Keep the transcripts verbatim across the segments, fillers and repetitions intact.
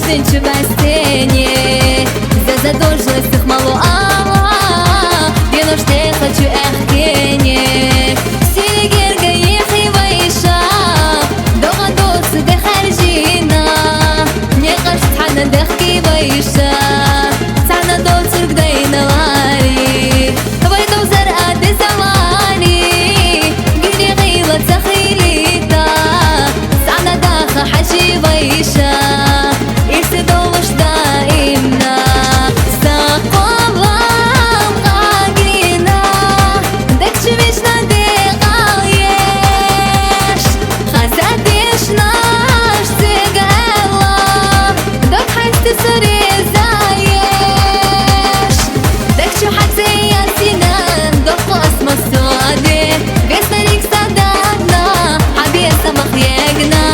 Тынчу бастене, за задолженность мало ала, венош не хочу эхкене. Сири герга ехи вайша, дога доцу де харжина, не каш цана дехки вайша, цана доцург дайна лари. Вай довзар аде замани, гуни гъила цахилита, цана даха хьажи вайша, ирси долуш даимна. Сакъалам къагина, декчу вишна декъал еш, хаза дешнаш цигала, док хьайсти сурезаеш. Декчу хьацеясинан докъу асмасуаде, веснарик сададна, хьабиэса махъегна.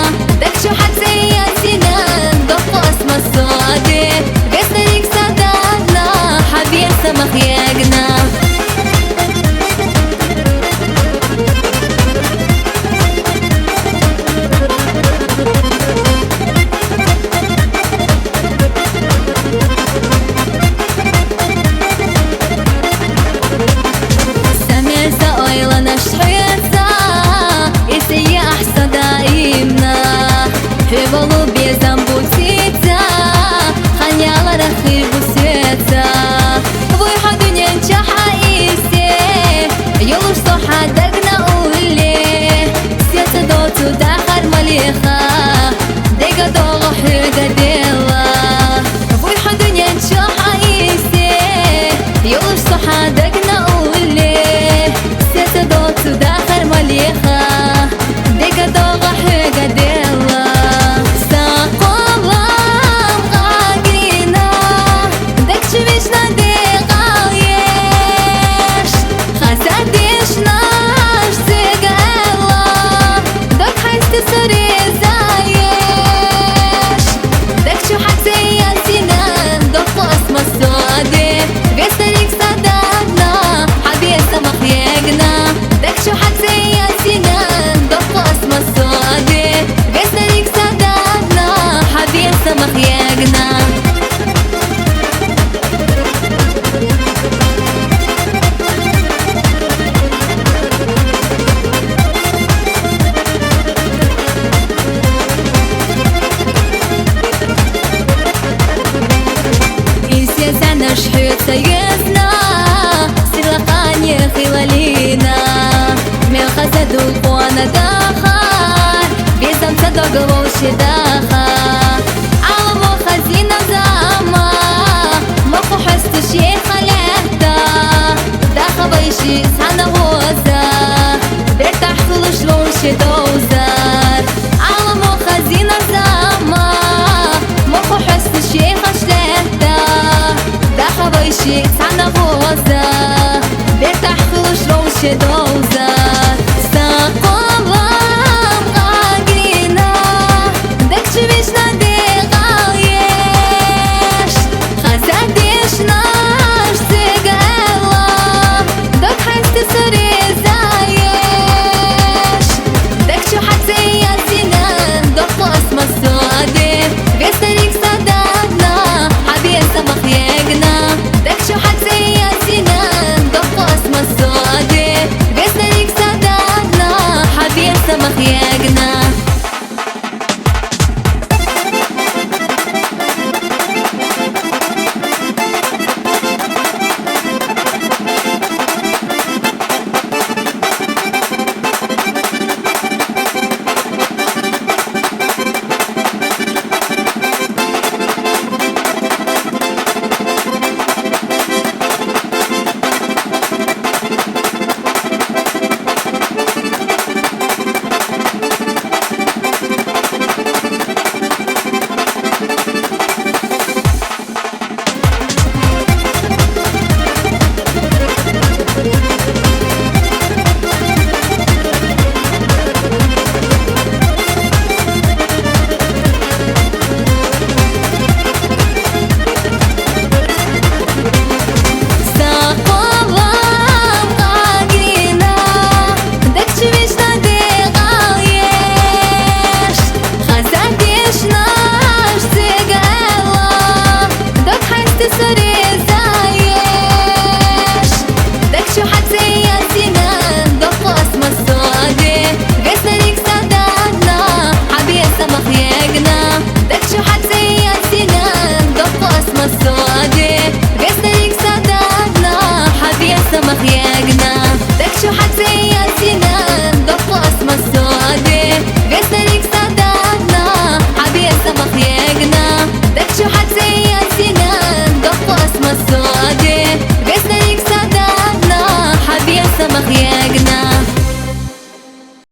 Декчу хьацеясинан докъу асмасуаде, веснарик сададна, хьабиэса махъегна. Самеса ойланаш хьуэца, эсие ахса даимна. Хьуевалу безам буцица, ханялара хир бусеца. Вуй хьа дунен чахьа исе, йолуш сохьа дагна улле. Сеца доцу дахар малиха, дега догъу хьуга дела. Вуй хьа дунен чахьа исе, йолуш сохьа дагна улле. Сеца доцу дахар малиха, дега догъу хьуга дела. Сакъалам къагина, декчу вишна декъал еш, хаза дешнаш цигала, док хьайсти сурезаеш. Декчу хьацеясинан докъу асмасуаде, веснарик сададна, хьабиэса махъегна. Декчу хьацеясинан докъу асмасуаде, веснарик сададна, хьабиэса махъегна. Инсезанаш хьуца езна, силахъани хилалина. Мел хаза дулхъуана дахар, безам ца договор шедаха. Алмо хазина зама, моху хьесту шехалета. Даха вайши цана гъоза, бертахъулуш лун шедовзар. Алмо хазина зама, моху хьесту шехашлета. Даха вайши цана гъоза, бертахъулуш лун шедовзар. Сакъалам къагина, декчу вишна декъал еш, хаза дешнаш цигала, док хьайсти сурезаеш. Декчу хьацеясинан докъу асмасуаде, веснарик сададна, хьабиэса махъегна. Декчу хьацеясинан докъу асмасуаде, веснарик сададна, хьабиэса махъегна.